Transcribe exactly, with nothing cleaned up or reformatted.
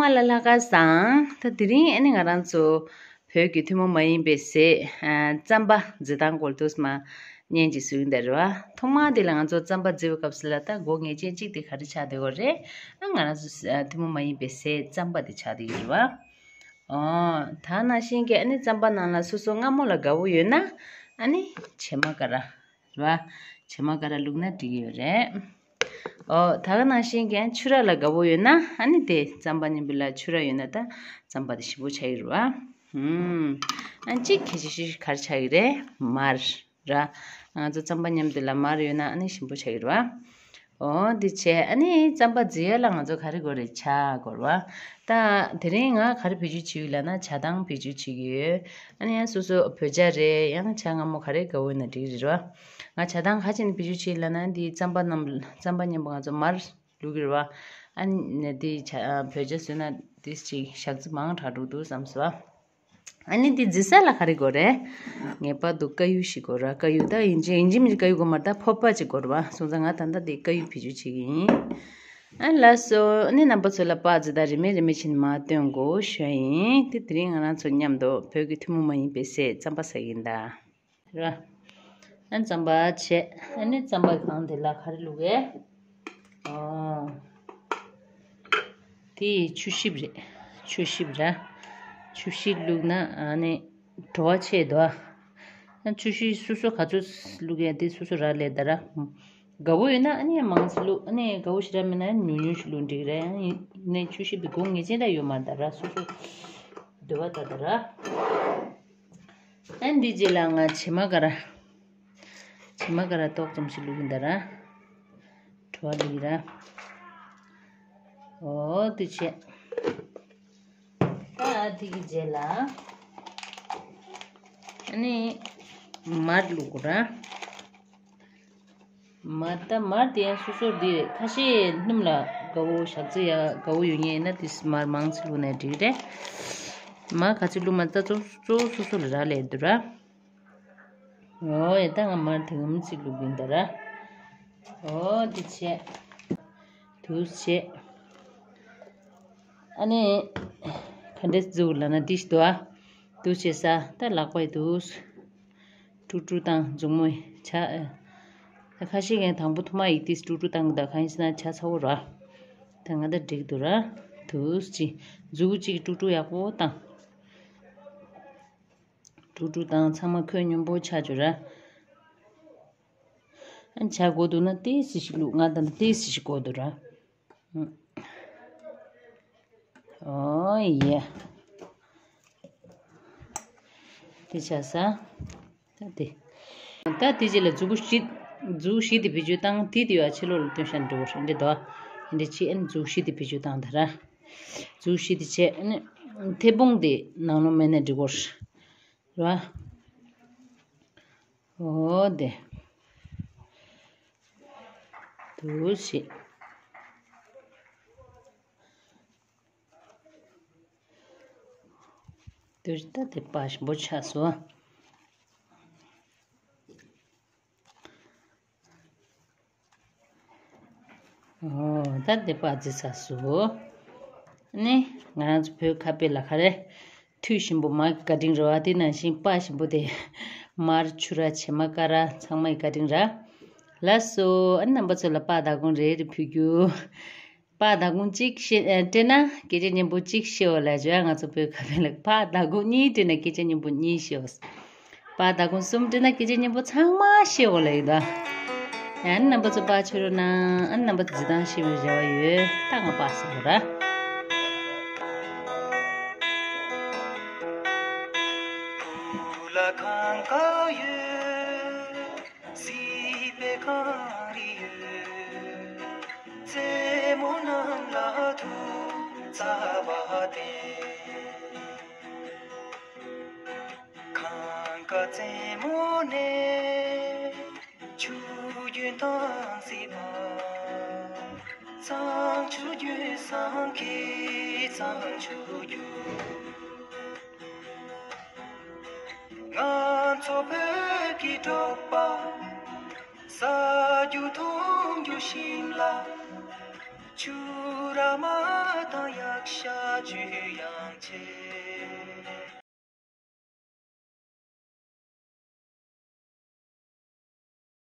ཨ་ལ་ལྷག་དཀར་བཟང་། ད་དེ་རིང་ཨ་ནི་ང་རང་ཚོ་བོད་ཀྱི་ཐུན་མོང་མ་ཡིན་པའི་ཟས་ཨ་རྩམ་པ་མཛེས་སྟངས་སྐོར་དུ་མ་བརྙན་ཅིག་བཟོས་ཡིན་ད་རེད་བ། ཐོག་མ་དེ་ལ་ང་ཚོ་རྩམ་པ་བརྫི་བའི་སྐབས་སུ་ལ་ད་སྒོ་ངེས་ཅན་གཅིག་དེ་ག་རེ་ཆགས་བསྡད་ཡོད་རེད། ཨ་ང་རང་ཚོ་ཨ་ཐུན་མོང་མ་ཡིན་པའི་ཟས་རྩམ་པ་དེ་ཆགས་བསྡད་ཡོད་རེད་བ། ཨོ། ད་ནང་བཞིན་གྱི་ཨ་ནི་རྩམ་པ་ནང་ལ་སོ་སོ་སྔ་མོ་ལ་དགའ་བོ་ཡོད་ན་ཨ་ནི་བྱེ་མ་ཀ་ར། རེད་བ། བྱེ་མ་ཀ་ར་བླུགས་ན་འགྲིག་གི་ཡོད་རེད། ཨོ། ད་ག་ནང་བཞིན་གྱི་ཆུ་ར་ལ་དགའ་བོ་ཡོད་ན་ཨ་ནི་དེ་རྩམ་པ་མཉམ་པོ་ལ་ཆུ་ར་ཡོད་ན་ད་རྩམ་པ་དེ་ཞིམ་པོ་ཆགས་ཀྱི་རེད་བ། ཧུམ། ཨ་གཅིག་གལ་ཆེ་ཤོས་ག་རེ་ཆགས་ཀྱི་རེད། མར། ར། ང་ཚོ་རྩམ་པ་མཉམ་དུ་ལ་མར་ཡོད་ན་ཨ་ནི་ཞིམ་པོ་ཆགས་ཀྱི་རེད་བ། ཨོ་འདི་བྱས་ཨ་ནི་རྩམ་པ་བརྫི་ཡ་ལ་ང་ཚོ་ག་རེ་དགོས་རེད། ཇ་དགོས་རེད་བ། ད་དེ་རིང་ང་ག་རེ་བེད་སྤྱོད་བྱེད་ཀྱི་ཡོད་ལབ་ན་ཇ་དང་བེད་སྤྱོད་བྱེད་ཀྱི་ཡོད། ཨ་ནི་ཡང་སོ་སོ་བོད་ཇ་རེད། ཡང་ཇ་སྔ་མོ་ག་རེ་དགའ་བོ་ཡོད་ན་འགྲིག་རེད་བ། ང་ཇ་དང་ག་ཅིག་ནས་བེད་སྤྱོད་བྱེད་ཀྱི་ལབ་ན་འདི་རྩམ་པ་རྣམས་རྩམ་པ་མཉམ་པོ་ང་ཚོ་མར་བླུགས་ཀྱི་རེད་བ། ཨ་ནི་འདི་ཇ་བོད་ཇ་བཟོས་ན་འདི་ཅིག་ཞག་རྩི་མང་དྲགས་འགྲོ་འདུག་བསམ་སོང་བ། ཨ་ནི་འདི་རྫི་ས་ལ་ག་རེ་དགོས་རེད། ངེས་པར་དུ་དཀར་ཡོལ་ཞིག་དགོས་ར། དཀར་ཡོལ་ད་ཡིན་གཅིག་ཡིན་གཅིག་མིན་གཅིག་དཀར་ཡོལ་དགོས་མ་རེད། ད་ཕོར་པ་ཅིག་དགོས་རེད་བ། སོང་ཙང་ང་ད་ལྟ་འདི་དཀར་ཡོལ་བེད་སྤྱོད་བྱེད་ཀྱི་ཡིན། ཨ་ལགས་སོ། ཨ་ནི་རྣམ་པ་ཚོ་ལ་པར་རྫི་ད་རིན་མེད་རིན་མེད་ཕྱིན་མ་སྟོན་དགོས་ཞུ་ཡ་ཡིན། དེ་དེ་རིང་ང་རང་ཚོ་མཉམ་དུ་བོད་ཀྱི་ཐུན་མོང་མ་ཡིན་པའི་ཟས་རྩམ་པ་ཟ་གི་ཡིན་ད། ར། ཨ་རྩམ་པ་བྱས། ཨ་ནི་རྩམ་པ་གང་དེ་ལ་ག་རེ་བླུགས་གས། ཨོ། དེ་ཆུ་ཞིབ་རེད། ཆུ་ཞིབ་ར། ཆུ་ཞིབ་བླུགས་ན་ཨ་ནི་བྲོ་བ་ཆེ་དོ། ཨ་ཆུ་ཞིབ་སོ་སོ་ག་ཚོད་བླུགས་ཡ་དེ་སོ་སོ་རག་ལས་ད་ར། དགའ་བོ་ཡོད་ན་ཨ་ནི་མང་ཙམ་བླུགས། ཨ་ནི་དགའ་བོ་ཞེ་དྲག་མེད་ན་ཉུང་ཉུང་ཞིག་བླུགས་འགྲིག་རེད། ཨ་ནི་ཆུ་ཞིབ་དེ་སྒོ་ངེས་ཅན་ད་ཡོད་མ་རེད་ད་ར། སོ་སོ་འདོད་པ་ད་ད་ར། ཨ་འདི་རྗེས་ལ་ང་བྱེ་མ་ཀ་ར། བྱེ་མ་ཀ་ར་ཏོག་ཙམ་ཞིག་བླུགས་ཡིན་ད་ར། བྲོ་བ་བླུགས་ཡིན་ར། ཨོ་འདི་བྱས། ད་འདི་གི་རྗེས་ལ། ཨ་ནི་མར་བླུགས་དགོས་ར། མར་ད་མར་དེ་ཡང་སོ་སོར་འདི་རེད། ཁ་ཤས་སྣུམ་ལ་དགའ་བོ་ཞག་རྩི་ཡ་དགའ་བོ་ཡོད་མཁན་ཡིན་ན་དེ་མར་མང་ཙམ་བླུགས་ནས་འགྲིག་རེད། མར་ག་ཚོད་བླུགས་མ་ད་གཙོ་གཙོ་བོ་སོ་སོ་ལ་རག་ལས་འདུག་ར། ཨོ་ཡ་ད་ང་མར་དེ་ངམ་ཙིག་བླུགས་གིན་ད་ར། ཨོ་འདི་བྱས། དུ་བྱས། ཨ་ནི་ག་འདྲས་འཛུགས་ལབ་ན་འདི་ཞིག་འདུག་ཨ། དུ་བྱས་ས་ད་ལག་པའི་དུ། ཀྲུག་ཀྲུག་བཏང་མཛུབ་མོས་ཆ། ཨ། ད་ཁ་ཤས་ཀྱང་དང་པོ་ཐོག་མ་ཡིག་ཏིས་ཀྲུག་ཀྲུག་བཏང་གི། ད་གང་ཡིན་ཟེར་ན་ཆ་ཚ་བོ་ར། ད་ང་ད་འགྲིག་འདུག་ར། དུ་ཅི། མཛུག་གཅིག་ཀྲུག་ཀྲུག་ཡག་པོ་བཏང་། ཀྲུག་ཀྲུག་བཏང་ཚང་མ་ཁོད་སྙོམས་པོ་ཆགས་བཅུག་ར། ཨ་ཆ་དགོས་འདུག་ན་ཏིས་ཞིག་བླུགས། ང་ད་ཏིས་ཞིག་དགོས་འདུག་ར། ཨོ་ཡེ། དེ་ཆ་ས། ད་དེ། ད་དེ་རྗེས་ལ་མཛུ་གུ་བཞི། མཛུ་གུ་བཞི་དེ་བེད་སྤྱོད་བཏང་། དེ་དེ་ཡོད་ཕྱི་ལོགས་ལ་སྟོན་ཤ་འགྲོ་བར་འདི་དོ། འདི་ཆེ་ཨན་མཛུ་གུ་བཞི་དེ་བེད་སྤྱོད་བཏང་ད་ར། མཛུ་གུ་བཞི་དེ་ཆེ་ཨན། མཐེ་བོང་དེ་ནང་ལོགས་མེད་ན་འགྲིག་གོ་ར། ཨོ་དེ། དུ་ཞིག་དུ་ཞིག་ད་དེ་པ་ཞིམ་པོ་ཆགས་སོང་། ཨོ་ད་དེ་པ་རྫི་ས་སོང་། ནི་ང་རང་ཚོ་བོད་ཁ་དཔེ་ལ་ག་རེ། འཐུས་ཞིམ་པོ་མ་གི་བཀའ་དྲིན་རེད་བ། དེ་ནང་བཞིན་པ་ཞིམ་པོ་དེ། མར་ཆུ་ར་བྱེ་མ་ཀ་ར་ཚང་མ་ཡི་བཀའ་དྲིན་ར། ལགས་སོ། ཨ་ནི་རྣམ་པ་ཚོ་ལ་པ་ད་གུང་རེ་རེ་ཕུལ་རྒྱུ། པ་ད་གུང་གཅིག་བཤད་ཨ་སྤྲད་ན་སྐད་ཆ་སྙན་པོ་གཅིག་བཤད་འོ་ལ་བྱོས། ང་ཚོ་བོད་ཁ་དཔེ་ལ་པ་ད་གུང་གཉིས་སྤྲད་ན་སྐད་ཆ་སྙན་པོ་གཉིས་བཤད་འོ། པ་ད་གུང་གསུམ་སྤྲད་ན་སྐད་ཆ་སྙན་པོ་ཚང་མ་བཤད་འོ་ལ་ཡོད་ད། ཡང་ན་རྣམ་པ་ཚོ་པ་ཆོས་རོགས་གནང་། ཨ་ནི་རྣམ་པ་ཚོ་རྫི་ཐང་ཤེས་པའི་རེ་བ་ཡོད། ད་ང་པ་ཟེར་གོ་ར། སྲིད་པའི་གངས་རི་ཡོད། རྩེ་མོ་རྣམས་ལ་ཐུགས་བརྩེ་བ་དེ། གངས་དཀར་རྩེ་མོ་ནས་ཆུ་རྒྱུན་དྭངས་སྲིད་པ། གཙང་ཆུ་རྒྱུན་བསམ་གྱི་གཙང་ཆུ་རྒྱུན། ང་ཚོ་བོད་ཀྱི་འབྲོག་པ། ཟ་རྒྱུ་འཐུང་རྒྱུ་ཞིམ་ལ། ཆུ་ ར་མ་དང་ཡཀྴ་ཇུ་ཡང་ཆེ།